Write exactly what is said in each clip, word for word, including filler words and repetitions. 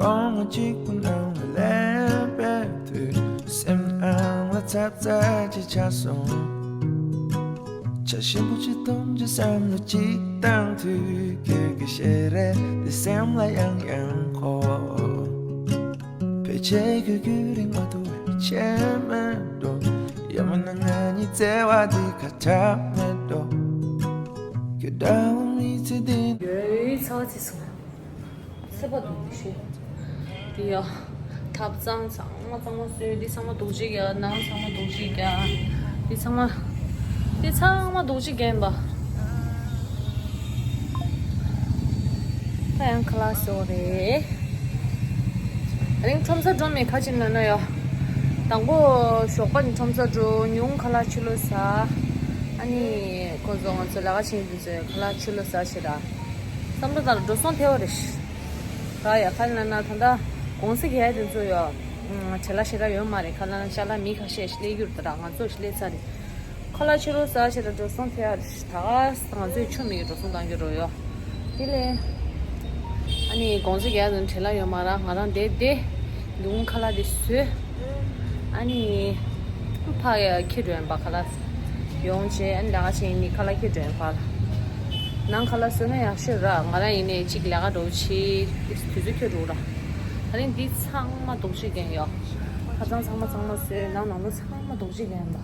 སྤང་བ་གཅིག་པུ་ནང་ལ་སླེབས་པའི་དུས། སེམས་ནང་ལ་ཚབ་ཚ་ཅིག་ཆགས་སོང་། བྱ་ཞིམ་པོ་ཅིག་འཐུང་རྒྱུ་བསམ་བློ་ཅིག་བཏང་དུས། ཁྱོད་ཀྱི་ཞལ་རས་དེ་སེམས་ལ་ཡང་ཡང་འཁོར། ཕལ་ཆེར་ཁྱོད་རྒྱུན་རིང་མ་ཐུབ་པའི་ཆད་མེད་འགྲོ། ཡང་མིན་ན་ང་གཉིས་བརྩེ་བ་འདི་ཁ་གྲག་མེད་འགྲོ། ཁྱོད་འདྲ་བོ་མི་ཚེ་འདི། ཡོའི་ཚ་བ་ཚིག་སོང་། ཚེ་བ་དུ་མི་ཤེས། འདི་ཡ། ཐབ་ཚང་ཚང་མ་ཚང་མ་སོས། འདི་ཚང་མ་རྡོག་གཅིག་ཡ། ནང་ཚང་མ་རྡོག་གཅིག་ཡ། འདི་ཚང་མ། འདི་ཚང་མ་རྡོག་གཅིག་རྒྱན་པ། ད་ཡང་ཁ་ལག་ཟོ་རེད། རིང་ཁྲོམ་ས་འགྲོ་མེད་ཁ་ཅིག་ནོན་ན་ཡོ། དང་པོ་ཞོགས་པ་ནས་ཁྲོམ་ས་འགྲོ། ཉུང་ཁ་ལག་ཕྱི་ལོགས་ཟ། ཨ་ནི་ཁོ་ཚོ་ང་ཚོ་ལས་ཀ་བྱེད་མཁན་དེ་ཚོས་ཁ་ལག་ཕྱི་ལོགས་ཟ་ཞེ་དྲག་བསམ་བློ་བཏང་ལ་འགྲོ་སོང་ཐལ་བ་རེད། ར་ཡ་ཁ་ལ་ན་ད་ལྟ་གོང་ས་རྒྱལ་དེ་ཚོ་ཡོ། བྲེལ་བ་ཞེ་དྲག་ཡོད་མ་རེད། ཁ་ལ་ན་ཅ་ལག་མི་ཁ་ཤས་ཤིག་སླེབས་ཡོད་རེད། ད་ང་ཚོ་ཞིག་སླེབས་ཚར་རེད། ཁ་ལག་ཕྱི་ལོགས་ཟ་ཞེ་དྲག་འགྲོ་སོང་ཐལ་བ་རེད། ད་ག་ས་ང་ཚོའི་ཆུ་མིག་གི་འགྲོ་སོང་གཏང་རྒྱུ་རོ་ཡོ། དེ་ལས། ཨ་ནི་གོང་ས་རྒྱལ་དང་བྲེལ་བ་ཡོད་མ་ར། ང་རང་བསྡད་བསྡད། འདུག་ཁ་ལག་དེ་ཟོས། ཨ་ནི། ཕ་ཡ་ཁྱི་འགྲོ་ཡིན་པ་ཁ་ལག་ཡོང་བྱས། ཨ་ནི་ལས་ཀ་བྱེད་ཡིན་ནི་ཁ་ལག་ཁྱི་འགྲོ་ཡིན་པ། ནང་ཁ་ལག་ཟོས་ན་ཡག་ཤོས་ར། ང་རང་ཡིན་ནས་གཅིག་ལས་ཀ་འགྲོ་བྱེད་དུས་ཚོད་ཁྱོད་འགྲོ་ར། ད་རིང་འདི་ཚང་མ་རྡོག་གཅིག་རྒྱན་ཡོ། ཁ་ཚང་ཚང་མ་ཚང་མ་ཟོས། ནང་ནང་ལོ་ཚང་མ་རྡོག་གཅིག་རྒྱན་པ།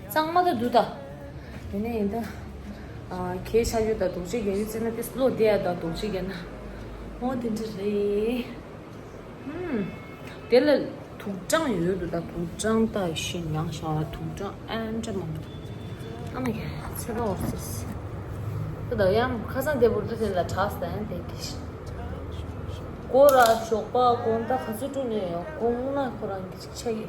གཙང་མ་ད་འདུག་ད། དེ་ནས་ཡིན་ད། ཨ། གས་ཆ་རྒྱུ་དང་རྡོག་གཅིག་རྒྱག་ཡུལ་བརྩིས་ན་དེ་བློ་བདེ་ཡ་དང་རྡོག་གཅིག་རྒྱག་ན། འོ་དེ་འདྲ་རེད། ཧུམ། དེ་ལ་དུག་སྦྲང་ཡོད་འདུག་ད། དུག་སྦྲང་ད་ཤི་མྱང་ཤ་བ་དུག་སྦྲང་ཨེ་འདྲ་མང་འདུག་ཨ་མ་ཡ་ཚེ་རོགས་ཟེར། ད་ད་ཡང་ཁ་སང་དེ་བུར་དུ་དེ་ལ་དྲག་ས་ཡང་དེ་དེ་ཤི། སྒོ་ར་ཞོགས་པ་དགོང་དག་ག་ཚོད་དཀྲུག་ནས་ཡོང་། དགོང་ན་ཁོ་རང་གི་ཅིག་ཆགས་ཀྱི།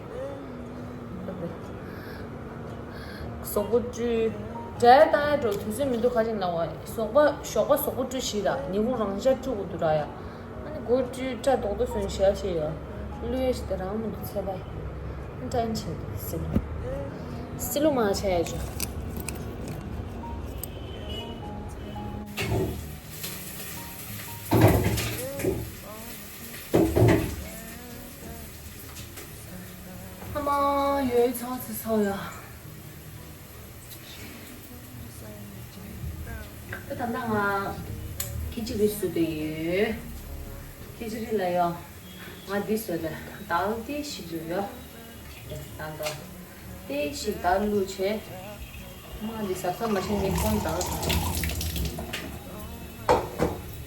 གཟུགས་པོ་བཀྲུས། སྒྲ་བཏང་ཡ་འགྲོ་དུས་ཚོད་མི་འདུག་ག་ཅིག་ན་བ། གཟུགས་པ་ཞོགས་པ་གཟུགས་པོ་བཀྲུས་ཤིག་ར། ཉིན་གུང་རང་ཤ་བཀྲུ་དགོས་འདུག་ར་ཡ། ཨ་ནི་སྒོ་བཀྲུས་སྐྲ་རྡོག་རྡོག་སོན་ཤ་ཤེས་ཡ། བླུ་ཡ་ཞིག་དེ་རང་མི་འདུག་ཚད་པ་ཡ། ཨ་ནི་ཏྲན་ཆེ་འདུག་སི་ལུ། སི་ལུ་མ་ཆ་ཡ་ཅོ། ཨ་མ་ཡོའི་ཚང་ཚེ་ཚང་ཡ། ད་ད་ལྟ་ང་ཁི་ཅི་རི་བཟོ་དུ་ཡོད། ཁི་ཅི་རི་ལ་ཡོ། ང་འདི་བཟོ་དུ་དལ་ཏི་ཞིག་ཏུ་ཡོ། ད་ལྟ་ཏི་ཞིག་དལ་བླུགས་བྱས། ང་འདི་ཟབ་ཟབ་མ་བྱས་ངས་ཁོང་དལ་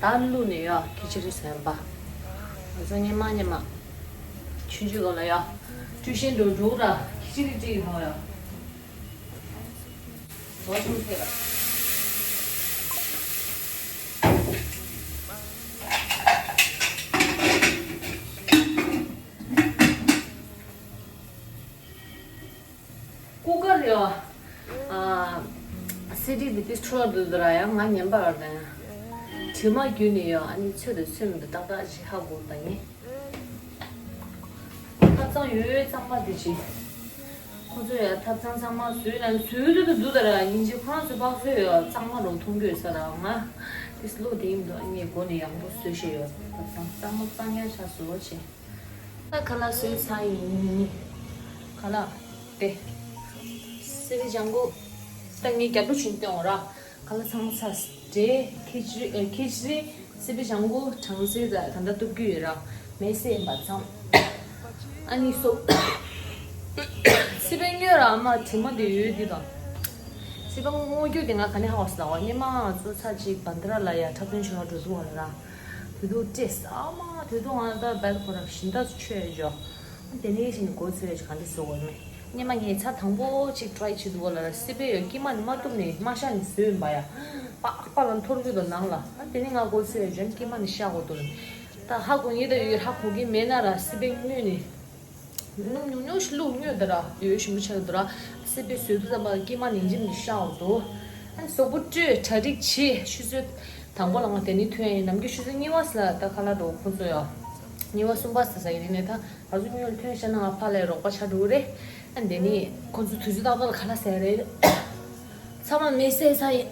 དལ་བླུགས་ནས་ཡོ། ཁི་ཅི་རི་ཟན་པ། ང་ཚོ་ཉི་མ་ཉི་མ་ཆུང་ཆུང་སྒང་ལ་ཡོ། བཀྲུ་ཤིང་འགྲོ་འགྲོ་ར་ཁི་ཅི་རི་བཀྲུ་ཡི་ཧོ་ཡོ། ཀུ་ཀར་ཡོ། ཨ། སི་ཌི་འདི་ཏིས་འཕྲོ་འདུག་འདུག་ར་ཡང་ང་ཉན་པ་ར་དང་། དྲི་མ་རྒྱུ་ནི་ཡོ། ཨ་ནི་ཚོད་དུ་ཚོད་མི་འདུག་ཏག་ཏག་ཅིག་ཧ་གོ་ད་ངས། ཐབ་ཚང་ཡོད་ཡོད་གཙང་མ་དེ་ཅི། ཁོ་ཚོ་ཡ་ཐབ་ཚང་ཚང་མ་བཟོས་ན་བཟོས་དུས་དུ་འདུག་ད་ར་ཡིན་གཅིག་ཁོ་རང་ཚོའི་པགས་བཟོས་ཡོད་གཙང་མ་རུ་མཐོང་གི་ཡོད་ས་ར་ང་དེ་སློ་དེ་ཡིན་འདུག་ངས་སྒོ་ནས་ཡག་པོ་བཟོས་ཤེས་ཡོད་ཐབ་ཚང་གཙང་མ་གཙང་རྐྱང་ཆགས་བཟོ་བྱས། ད་ཁ་ལག་བཟོས་ཚར་ཡིན། ཁ་ལག་དེ། སི་པན་ལྗང་གུ། ད་ངས་རྒྱབ་ལོགས་ཆུང་སྟོན་འོང་ར། ཁ་ལག་ཚང་མ་ཚར་རེད། ཁི་ཅི་རི་ཨ་ཁི་ཅི་རི་སི་པན་ལྗང་གུ་གྲང་ཟིག་ད་ད་ལྟ་གཏུབ་རྒྱུ་ཡོད་ར། མེ་སེ་ཡིན་པ་ཚང་། ཨ་ནི་སོ། སི་པན་སྔོ་ར་ཨ་མ་དྲི་མ་དེ་ཡོད་འདི་དང་། སི་པན་སྔོ་རྒྱུ་དེ་ང་ག་ནས་ཧ་བ་སི་ལ་བ་སྔོན་མ་ང་ཚོ་ཚ་གཅིག་བན་དྷ་ར་ལ་ཡ་འཁྲབ་སྟོན་བྱེད་པ་འགྲོ་འདུག་བ་ལ་ར། དུས་དུ་སྤྲེལ་ས་མ་དུས་དུ་ང་ད་བལ་ཁོ་ར་ཞིང་ད་ཆོས་ཡོད་ཇོ། དེ་ནས་ཞིང་གོ་ཚེ་རེ་ག་འདྲ་བཟོ་དགོས་མེད། སྔོན་མ་ངས་ཚར་དང་པོ་གཅིག་try བྱེད་འདུག་བ་ལ་ར་སི་པན་ཡོད་དཀྱིལ་མ་ནས་མ་གཏུབ་ནས་མ་བཤགས་ནས་བཟོས་ཡིན་པ་ཡ། པགས་པ་ལ་འཐོར་རྒྱུ་དང་ནང་ལ་ཨ་དེ་ནས་ང་གོ་ཚེ་རེ་ཇོ་དཀྱིལ་མ་ནས་བཤགས་དགོས་འདུག་ད་ཧ་གོ་ངེས་ད་ཡོད་ཧ་གོ་གི་མེད་ན་ར་སི་པན་སྔོན་ནས། སྣུམ་ཉུང་ཉུང་ཞིག་བླུགས་སྔོན་དུ་ར་ཡོད་ཞིམ་པོ་ཆགས་འདུག་ར། སི་པན་བཟོས་དུས་ཙམ་པ་ལ་སྐྱེས་མ་ནིང་འཇིམ་གྱི་ཤ་འོ་འདུག་ཨ་ནི་གཟུགས་པོ་བཀྲུས་གྲ་སྒྲིག་བྱས་ཆུ་ཚོད་དང་པོ་ལ་ང་དེ་ནས་ཐོན་ཡིན་ནམ་རྒྱུན་ཆུ་ཚོད་གཉིས་པ་ཟེར་ལ་ད་ཁ་ལག་འགྲོ་ཁོ་ཚོ་ཡོ། གཉིས་པ་གསུམ་པ་ཟེར་ས་ཡིན་ནས་ད་ང་ཚོ་སྔོན་ལ་ཐོན་བྱས་ན་ང་ཕ་ལ་རོགས་པ་ཆགས་འགྲོ་གི་རེད། ཨ་ནི་དེ་ནས་ཁོ་ཚོ་དུས་ཚོད་ཏག་ཏག་ལ་ཁ་ལག་ཟས་རེད། ཚང་མ་མེ་སེ་ས་ཡིན།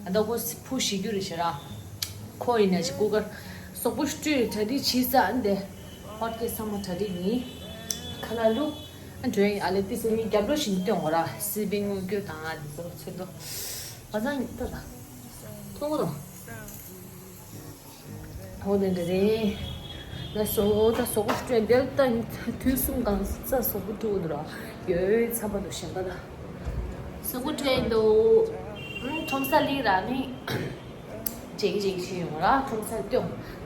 ཨ་ད་ཁོ་ཕུ་ཞིག་རྒྱུ་རེད་ཤེ་ར། ཁོ་ཡིན་ན་ཅིག་ཀུ་ཀར་ གཟུགས་པོ་བཀྲུས་གྲ་སྒྲིག་བྱས་ཚར་འདི། ཧོཊ་ཀེ་ཚང་མ་གྲ་སྒྲིག་ཡིན། ཁ་ལག་བླུགས། ཨ་འགྲོ་ཡིན། ཨ་ལེ་ཏི་སེ་ངའི་རྒྱབ་ལོགས་ཤིག་སྟོན་འོ་ར། སི་པིང་སྐྱོ་དང་ཨ་འདི་ཚོ་ཚོད་དོ། བ་ཚང་ཡིན་ད་ད། མཐོང་གོ་ད། ཧོ་དེ་འདྲ་རེད། ལགས་སོ། ད་གཟུགས་པོ་བཀྲུས་འདིར་ད་དུས་གསུམ་གང་ས་གཟུགས་པོ་བཀྲུས་འདུག་ར། ཡོད་ཚ་པ་འདུག་ཞེན་པ་ད། གཟུགས་པོ་བཀྲུས་འདུག་ཁྲོམ་ས་ལི་ར་ནི། ཇེག་ཇེག་ཤི་ཡོང་ར་ཁྲོམ་ས་སྟོན།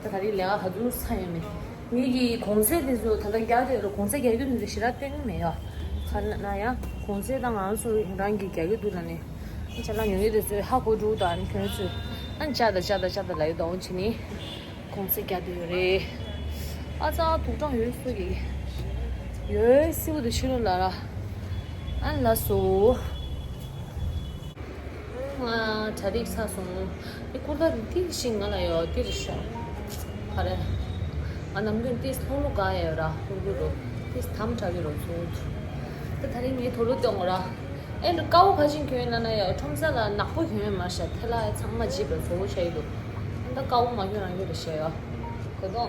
ད་ག་རེ་ལས་ཀ་ག་དུས་ཚ་ཡོད་མེད། ངེད་ཀྱི་གོང་ཚད་དེ་ཚོ་ད་ལྟ་རྒྱག་དེ་རུ་གོང་ཚད་རྒྱག་རྒྱུ་དེ་ཚོ་ཞེ་དྲག་སྟོན་གི་མེད་ཡ། ག་ན་ཡ་གོང་ཚད་ད་ང་ཚོ་རང་གི་རྒྱག་གི་འདུག་ལ་ནི། ཅ་ལག་ཉོ་ཡོད་དེ་ཚོས་ཧ་གོ་འགྲོ་དང་ཁྱོད་ཚོས་ཨ་ཅ་ད་ཅ་ད་ཅ་ད་ལ་ཡོད་དང་ཕྱི་ནི། གོང་ཚད་རྒྱག་དེ་ཡོད་རེད། ཨ་ཙང་དུག་སྦྲང་ཡོད་སུ་གི། ཡོད་སི་བོ་དེ་ཕྱི་རུ་ལ་ར། ཨ་ལ་སོ། ང་གྲ་སྒྲིག་ཚར་སོང་། དེ་ཀུར་ཏ་དེ་ཏི་ཞིག་ང་ལ་ཡོད་དེ་རེད་ཤག་ག་རེ། ང་ནམ་རྒྱུན་ཏིས་ལྷུག་ལྷུག་ག་ཡོད་ར་ལྷུག་ལྷུག་རོ། ཏིས་དམ་དྲག་གི་རོ་ཚུགས། ད་ད་རིང་ངའི་དོ་ལོ་སྟོན་ངོ་ར། ཨེ་འདྲ་དཀར་པོ་ག་ཅིང་གྱོན་ན་ན་ཡོད་ཁྲོམ་ས་ལ་ནག་པོ་གྱོན་མ་ཤ་ཐེ་ལ་ཨེ་ཚང་མ་འཇིབ་ར་ཚོ་བོ་ཤ་ཡི་འདུག་ད་དཀར་པོ་མ་གྱོན་རང་གྱོན་རེད་ཤ་ཡོད། གོ་དོ།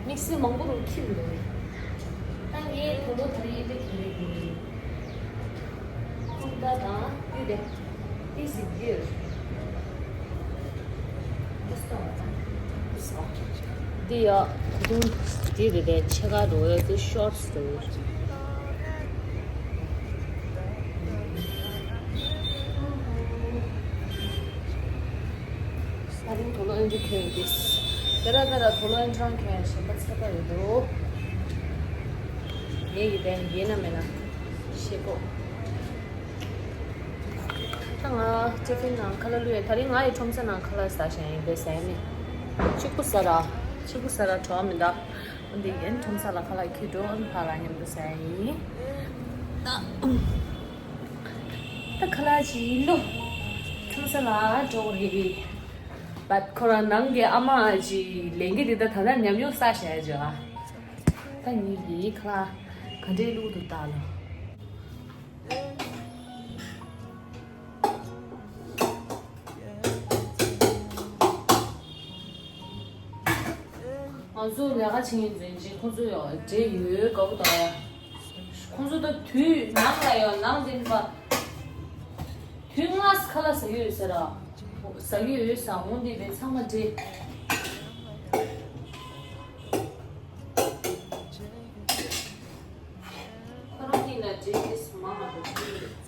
དམིགས་བསལ་མང་པོ་རུ་ཁྱིམ་འདུག་ད་ངའི་དོ་ལོ་ད་རིང་ཨེ་འདྲ་གྱོན་རེད་འདུག་ཀུར་ཏ་དང་དེ་རེད། This is good. This one. This one. འདི་ཡ། འདི་འདི་རེད་པས་ཕྱེད་ཀ་འགྲོ་ཡ་འདི་ཤོར་ཊི་འགྲོ་ཡ། ད་རིང་དོ་ལོ་ཨེ་འདྲ་གྱོན་ཡོད་དེ། དེ་ར་དེ་ར་དོ་ལོ་ཨེ་འདྲ་གྱོན་ཡ་ཞེན་པ་ཚ་པ་ཡོད་དོ། ངས་ཡི་དེ་ཡིན་ན་མེད་ན་ཤེས་གོ། ད་ང་ཊི་ཕིན་ནང་ཁ་ལག་བླུགས་ཡིན། ད་རིང་ང་ཡི་ཁྲོམ་ས་ནང་ཁ་ལག་ཟ་བཞིན་ཡིན་པས་ཟ་ཡ་མེད། གཅིག་པུ་ཟ་ར། གཅིག་པུ་ཟ་ར་བྲོ་བ་མི་འདུག་འོན་ཏེ་ཡིན་ཁྲོམ་ས་ལ་ཁ་ལག་ཁྱེར་འགྲོ་ཨན་ཕ་ལ་མཉམ་དུ་ཟ་ཡ་ཡིན། ད་ད་ཁ་ལག་ཅིག་ལོ། ཁྲོམ་ས་ལ་འགྲོ་རེད། བད་ཁོ་རང་ནང་གི་ཨ་མ་ཅིག་ལེན་གི་དེ་ད་ད་ལྟ་ཉམས་མྱོང་ས་བཞག་ཡ་ཅིག་ཨ། ད་ཉིད་ཀྱི་ཁ་ལག་ག་འདྲའི་བླུགས་འདུག་ལྟ་ལོ། ང་ཚོ་ལས་ཀ་བྱེད་མཁན་ཚོ་ཡིན་ཅིང་ཁོང་ཚོ་ཡང་འབྲེལ་ཡོད་དགའ་པོ་དང་ཡ། ཁོང་ཚོ་ད་དུས་ནང་ལ་ཡང་ནང་འཛིན་པ། དུས་སྔ་ཁ་ལག་ཟ་གི་ཡོད་ཟེར་ར། ཟ་གི་ཡོད་ཟ་འོང་དེ་བས་ཚང་མ་འབྲེལ། ཁོ་རང་གཉིས་ལ་འབྲེལ་དེ་སུ་མ་མ་འགྲོ་གི་ཡོད།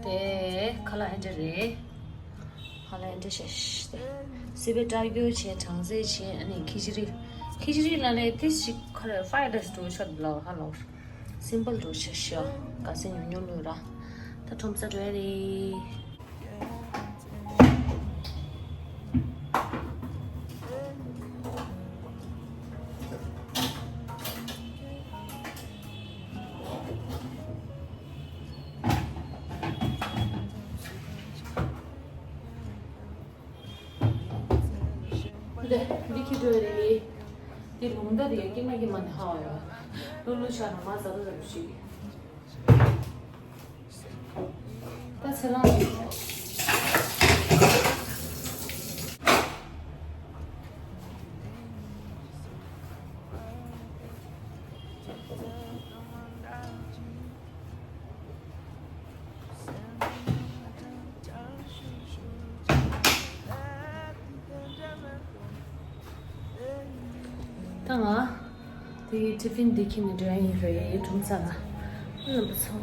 དེ་ཁ་ལག་ཨེ་འདྲ་རེད། ཁ་ལག་ཨེ་འདྲ་ཞེས་དེ། སི་པན་སྐྲ་རྒྱུ་བྱས། གྲང་ཟས་བྱས། ཨ་ནི་ཁི་ཅི་རི། ཁི་ཅི་རི་ལ་ནས་ཏིས་ཞིག་ཁ་རེ་ཧྥ་རའེ་རའེ་སི་འགྲོ་ཆོག་ལ་ཧ་ལོ། སིམ་པལ་འགྲོ་ཆོག་ཤོ། ག་ས་ཉུང་ཉུང་ལོས་ར། ད་ཁྲོམ་ས་འགྲོ་ཡ་རེད། འདི་འདི་ཁྱི་འགྲོ་རེད། འདི་ལུང་མདའ་དེ་ཀྱེ་མ་ཀྱེ་མ་ནི་ཧ་ཡོ། ལུ་ལུ་ཤ་ན་མ་ཟ་རུ་རུ་ཞིག་ད་ཚེ་རང་ནི། ད་ང་དེ་ཊི་ཕིན་འདི་ཁྱེར་ནས་འགྲོ་ཡ་ཡིན་རེད། ཁྲོམ་ས་ལ་རྣམ་པ་ཚོ།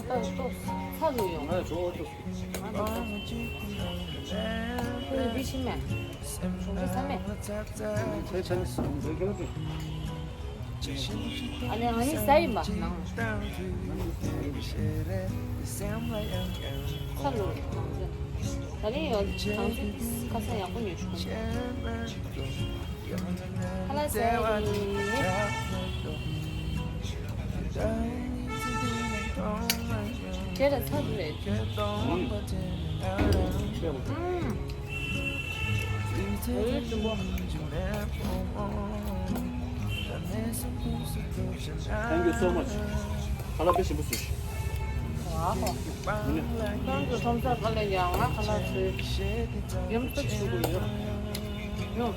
ཏོག་ཏོག་ཚ་རུ་ཡོང་། ང་ལ་ཇོ་ཏོག་ཁོ་ལ་འདི་ཤི་མེད། གྲོང་ཁྱེར་ཚ་མེད། ཚེ་ཆེན་སོང་ཚེ་ཁྱེད་ལ་ཨ་ནི་ཨ་ནི་ས་ཡིན་པ་ནང་། ཁ་ལོ་ད་རིང་ཡོད་གང་ཚེ་ཁ་ས་ཡག་པོ་ཉོ་ཆོག་ཁ་ལག་ཟས་རེད། ཁྱེད་ལ་ཚ་རུ་རེད། ཨུམ། ཨུམ། Thank you so much. ཁ་ལག་དཔེ་ཞིམ་པོ་བཟོས། ཝའོ། ཁྱེད་རང་ཚོ་ཁྲོམ་སར་ཁ་ལག་ཡག་ང་ཁ་ལག་བཟོས། ཡུམ་སྟོབས་ཞུ་དགོས་ཡོད། ཡུམ།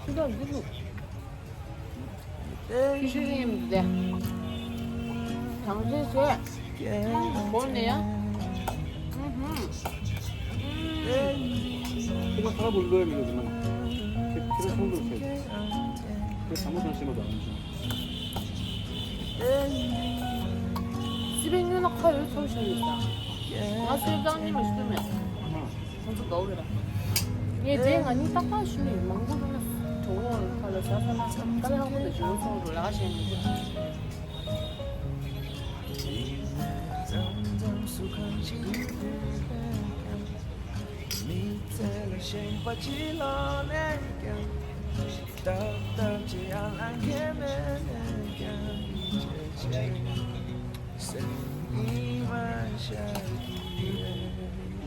ཁྱི་དོག་འདི་ལུག་ཁྱི་ཤུལ་ཡིན་དེ། དང་ཚོའི་ཟས། སྒོ་ནས་ཡ། ཁྱི་མ་ཐག་པུ་ལོས་མི་འདུག་ཟེར་ན། ཁྱི་ཁྱི་ལ་ཚོང་འདུག་ཟེར། ཁྱི་ཚ་མོ་དང་ཤི་མ་དང་ཡིན་ཞིང་། སི་པན་ཉོ་ན་ཁ་ཡོད་ཚོར་ཤོར་ཡོད་ད། ང་སོའི་རྐང་གཉིས་མ་ཤི་མེད། ཁོང་ཚོ་དགའ་བོ་རེད་པ། ངས་རྗེས་ང་གཉིས་ཏག་ཏག་ཞུ་ནས་མང་པོ་འགྲོ་ན་གྲོད་ཁོག་ཁ་ལ་ཟ་ས་ན་དཀའ་ལས་ཁག་པོ་དང་ཇོ་བོ་ཚོ་རུ་ལག་བྱས་ནས། བདག་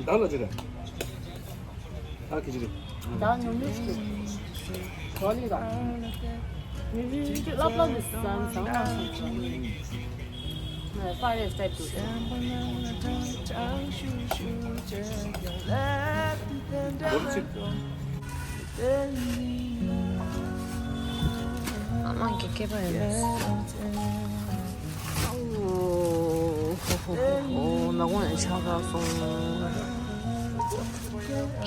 ལ་ཅི་རེད། ཨ་ཁི་ཅི་རེད། ད་ཉུང་ཉུང་ཞིག་གོ་ལི་ར། ཉུང་ཉུང་ཞིག་ལབ་ལབ་ནི་བཟང་བཟང་བ་བཟང་བ། ཕ་རེ་སྟེབ་ཏུ། སྒོར་གཅིག་ཨ་མ་གི་སྐེད་པ་ཡིན། ཨོ་ཧོ་ཧོ་ཧོ་ཧོ། ནག་ཁུང་ཡང་ཆགས་ཚར་སོང་།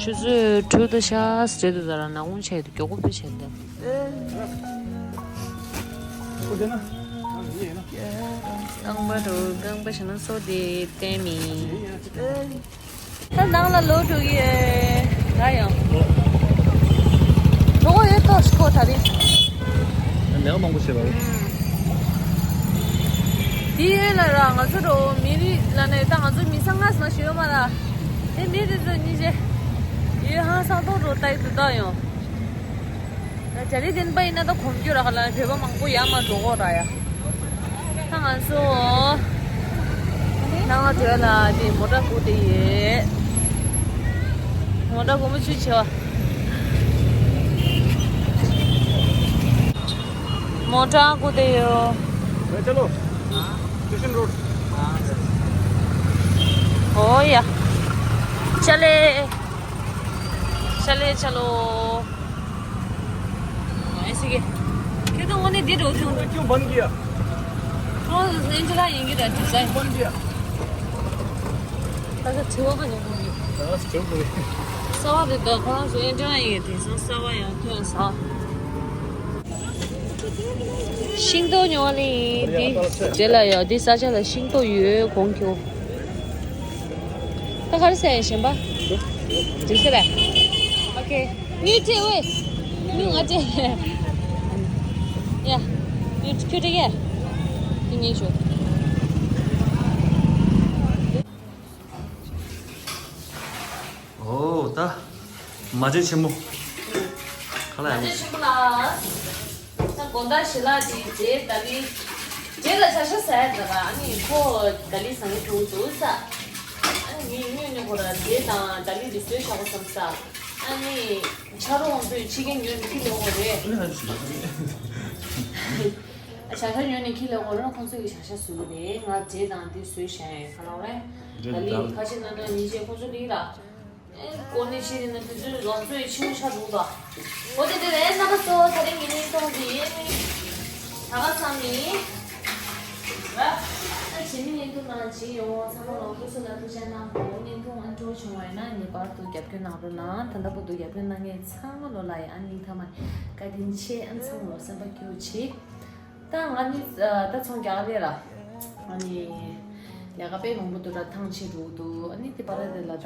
ཆུ་ཚོད་དྲུག་དང་ཤ་ཟེར་དུས་ཙམ་ལ་ནག་ཁུང་ཆགས་དུས་མགྱོགས་པོ་ཕེབས་བྱས་ཏེ། རྐང་པ་འགྲོ་རྐང་པ་བྱས་ན་སོ་དེ་བསྟན་མི། ད་ནང་ལ་ལོག་འགྲོ་གི་ཡོད། ད་ཡང་། གྲོད་ཁོག་ཡོད་ཏོག་ཞིག་ཁོ་ད་རེས། མེད་པ་མང་པོ་བྱེད་པ་རེད། དེའི་ཡོད་ལ་ར་ང་ཚོ་འགྲོ་མི་རིགས་ལ་ནས་ད་ང་ཚོ་མི་ཚང་ང་སོང་ཞུ་ཡོད་མ་ར། དེ་མི་རིགས་ཚོ་གཉིས་ཆེ། ཡོད་ཧང་སང་ཏོག་འགྲོ་ལྟ་ཡི་འདུག་ད་ཡང་། ད་དེ་རིང་བདེན་པ་ཡིན་ན་ད་གོམ་རྒྱུ་ར་ཁ་ལ་བོད་པ་མང་པོ་ཡར་མར་འགྲོ་གོ་ར་ཡ། ད་ང་ཚོ་ནང་ལ་བྲོས་ལ་དེ་མོ་ཊ་སྒུག་བསྡད་ཡོད། མོ་ཊ་སྒུག་མ་བཅུག་བྱས་པ། མོ་ཊ་སྒུག་བསྡད་ཡོད། चलो। Station road. ओ या। चले। चले चलो। ऐसे के। क्यों तो उन्होंने दे दो क्यों? क्यों बंद किया? वो एंजेला येंगे रहती है। बंद किया। ताकि छुआ बने बोली। हाँ, छुआ बने। सवा दे दो, कौन से एंजेला येंगे थे, सो सवा या क्यों सा? ཤིང་ཏོག་ཉོ་བ་ལ་ཡིན་འདི། དེ་ལ་ཡོད་འདི་ས་ཆ་ལ་ཤིང་ཏོག་ཡོད་གོང་ཁྱོད། ད་ག་རེ་ཟེར་ཡིན་གཞན་པ། འགྲིག་ཟེར་བས། ཨོ་ཁེ། ཉིད་ཅེ་ཝེ། ཉིད་ང་ཅེ། ཡ། ཉིད་ཁྱོད་ཀྲིག་ཡ། དེ་ཉིད་ཞུ། ཨོ་ད། མ་བྱན་ཆེན་མོ། ཁ་ལག་ཡག་པོ། མ་བྱན་ཆེན་མོ་ལགས། ད་དགོང་དག་ཞལ་ལག་དེ་རྗེས་ད་ལི། རྗེས་ལ་བྱ་ཤ་ཟ་ཡ་ད་ར་ཨ་ནི་ཁོ་ད་ལི་ཟ་ངེ་བྱུང་འདུག་ས། ཨ་ནི་མི་དངོས་གནས་ཁོ་ར་རྗེས་དང་ད་ལི་འདི་བཟོས་བཞག་གོ་བསམ་ས། ཨ་ནི་ཆ་རོགས་ཚོས་ཕྱི་རྒྱལ་ཉོས་ནས་ཁྱི་ལོག་གོ་རེད། བྱ་ཤ་ཉོས་ནས་ཁྱི་ལོག་གོ་རེད། ཁོང་ཚོས་ཀྱི་བྱ་ཤ་བཟོ་གི་རེད། ང་རྗེས་དང་འདི་བཟོས་བཞག་ཡོད་ཁ་ལག་རེད། ད་ལི་ཁ་ཆེ་ན་ད་ཉིན་ཤས་ཁོང་ཚོ་ལི་ལ། ཨེ་གོ་ནས་ཕྱི་རེད་ན་དེ་ཚོའི་ལང་ཚོའི་ཕྱི་མོ་ཆ་འདུག་ད། འོ་དེ་དེ་རེད། རྣམ་པ་ཚོ་ད་རིང་ངའི་བརྙན་ཐུང་འདི་ཡིན། ད་ག་ཙམ་ཡིན། ར། ད་རྗེས་མའི་བརྙན་ཐུང་ནང་མཇལ་ཡོང་། ཚང་མ་ལ་སྐུ་གཟུགས་ལ་ཐུགས་རྗེ་གནང་གོ། བརྙན་ཐུང་ཨ་འདྲ་བྱུང་བ་ཡིན་ན་ངེས་པར་དུ་རྒྱབ་སྐྱོར་གནང་རོགས་གནང་། ད་ལྟ་བར་དུ་རྒྱབ་སྐྱོར་གནང་མཁན་ཚང་མ་ལོ་ལ་ཡང་ཨ་ནི་ཐ་མ་བཀའ་དྲིན་ཆེ། ཨ་ཚང་མ་ལོ་སེམས་པ་སྐྱིད་པོ་བྱེད། ད་ང་ནི་ད་ཚོང་རྒྱག་རེད་ལ། ཨ་ནི། ལས་ཀ་དཔེ་མང་པོ་འདུག་ར། ཐང་ཆད་འགྲོ་གི་འདུག་ཨ་ནི་དེ་པར་ར་དེ་ལ་ད་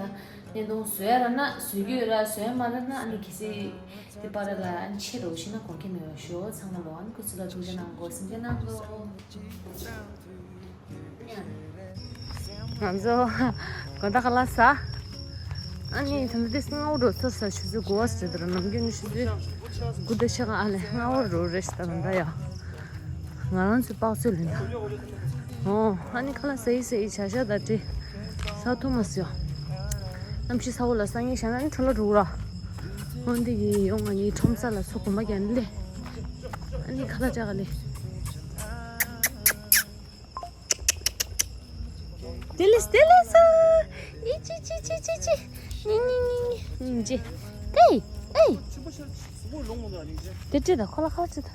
བརྙན་ཐུང་བཟོ་ཡ་ར་ན་བཟོ་གི་ཡོད་ར། བཟོ་ཡ་མ་ར་ན་ཨ་ནི་གལ་སྲིད་དེ་པར་ར་ལ་ཨ་ནི་ཆད་འགྲོ་ཤི་ན་དགོངས་འགལ་མེད་པ་ཞུ། ཚང་མ་ལོ་ཨ་ནི་སྐུ་གཟུགས་ལ་ཐུགས་རྗེ་གནང་དགོས། སེམས་ཅན་རྣམས་ལོ། ང་ཚོ་དགོང་དག་ཁ་ལག་ཟ། ཨ་ནི་ད་ལྟ་དེ་སྔ་པོ་འགྲོ་ས་ས་ཆུ་ཚོད་དགུ་པ་ཟེར་དུ་ར། ནམ་རྒྱུན་ནི་ཆུ་ཚོད་དགུ་དང་ཕྱེད་ཀ་ཨ་ལས་སྔ་པོ་འགྲོ་རེད་ཤག་ད་ད་ཡ། ང་རང་ཚོའི་དཔག་ཚོད་ལེན་ད། ཨོ་ཨ་ནི་ཁ་ལག་ཟ་ཡི་ཟ་ཡི་བྱ་ཤ་ད་དྲི་ཟ་ཐུབ་མ་སོང་། གནམ་གཤིས་ཚ་པོ་ལ་ཟ་ངེས་བྱ་ན་ནི་འཕྲོ་ལ་འགྲོ་ར། ཨོ་འདི་ཡི་ཡོང་ང་ཡི་ཁྲོམ་ས་ལ་སོགས་གོམ་པ་རྒྱག་ནི་ལེ། ཨ་ནི་ཁ་ལག་ཅག་ག་ལེ། དེ་ལས་དེ་ལས་སོ། ཨི་ཅི་ཅི་ཅི་ཅི་ཅི། ཉི་ཉི་ཉི་ཉི་ཉི་ཅི། ཨེ་ཨེ། དེ་ཅི་ད་ཁོ་ལ་ཁ་ཅི་ད།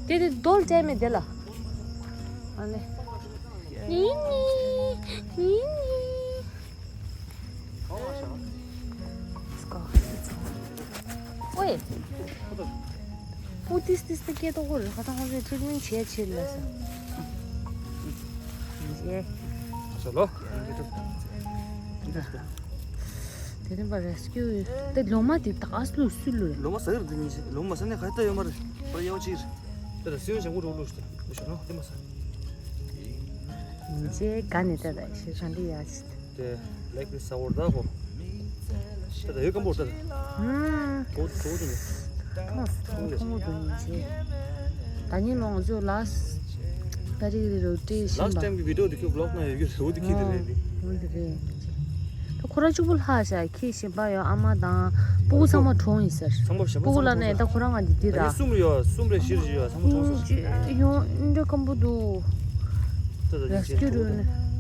དེ་དེ་རྡོལ་ཅན་མེད་དེ་ལ། ཨ་ལེ། ཉི་ཉི་ཉི་ཉི། ཨོའེ། པུ་ཏིས་ཏིས་ཏི་སྐད་ཏོག་གོ་རེ་ཁ་ཏང་ཧོ་ཟེ་ཊི་རི་ཊི་མེན་ཊི་བྱས་ཕྱིར་ལ་ས། ཨ་ལོ། དེ་རིང་པ་རེ་སི་ཀིའུ་དེ་ལོ་མ་དེ་ད་ག་སུ་སུ་ལུ་རེ། ལོ་མ་ཟ་ཡི་རེད། དེ་ཉིན་ལོ་མ་ཟ་ནས་ཁ་ཏ་ཡོད་མ་རེད། པ་ཡའོ་ཅིར། དེ་ལ་སུའི་ཞང་གུ་རོ་ལུ་ཞུ་ཞུ་ནོ་དེ་མ་ཟ། ཉིན་ཅེ་ག་ནས་ད་ད་ཤི་ཁ་འདི་ཡ་ཅི། དེ་ལེགས་ནི་ས་འོར་ད་གོ། ད་ད་ཡོད་ཀམ་པོ་ད་ད། ཧུམ། གོ་གོ་དུ་ནི། ཐོང་ཐོང་ཐོང་དུ་ཡིན་ཅེ། ད་ནི་ལོང་ཚོ་ལ་སི་ད་རི་རི་རོ་ཏི་ཤིན་པ། ལ་སི་ཊི་ཊེམ་གི་བི་ཌི་ཡོ་དེ་ཁྱོད་བི་ལོག་ན་ཡོད་རྒྱུ་རེད། འོ་དེ་ཁྱི་དེ་རེད་དེ། འོ་དེ་རེད། ད་ཁོ་ར་གཅིག་པུ་ལྷག་ཤག་ཁྱི་ཤིན་པ་ཡོད། ཨ་མ་དང་སྤུ་གུ་ཚང་མ་གྲོངས་ཡིན་ཟེར། ཚང་མ་ཞེ་པོ་སྤུ་གུ་ལ་ནས་ད་ཁོ་རང་ང་འདི་དེ་ར། གསུམ་རེ་ཡོད། གསུམ་རེ་བཞི་རེ་ཡོད། ཚང་མ་གྲོངས་ཟེར། ཡོང་འདྲ་ཀམ་པོ་འདུག་ད་ད་རེ་སི་ཀིའུ་རུ་ནས།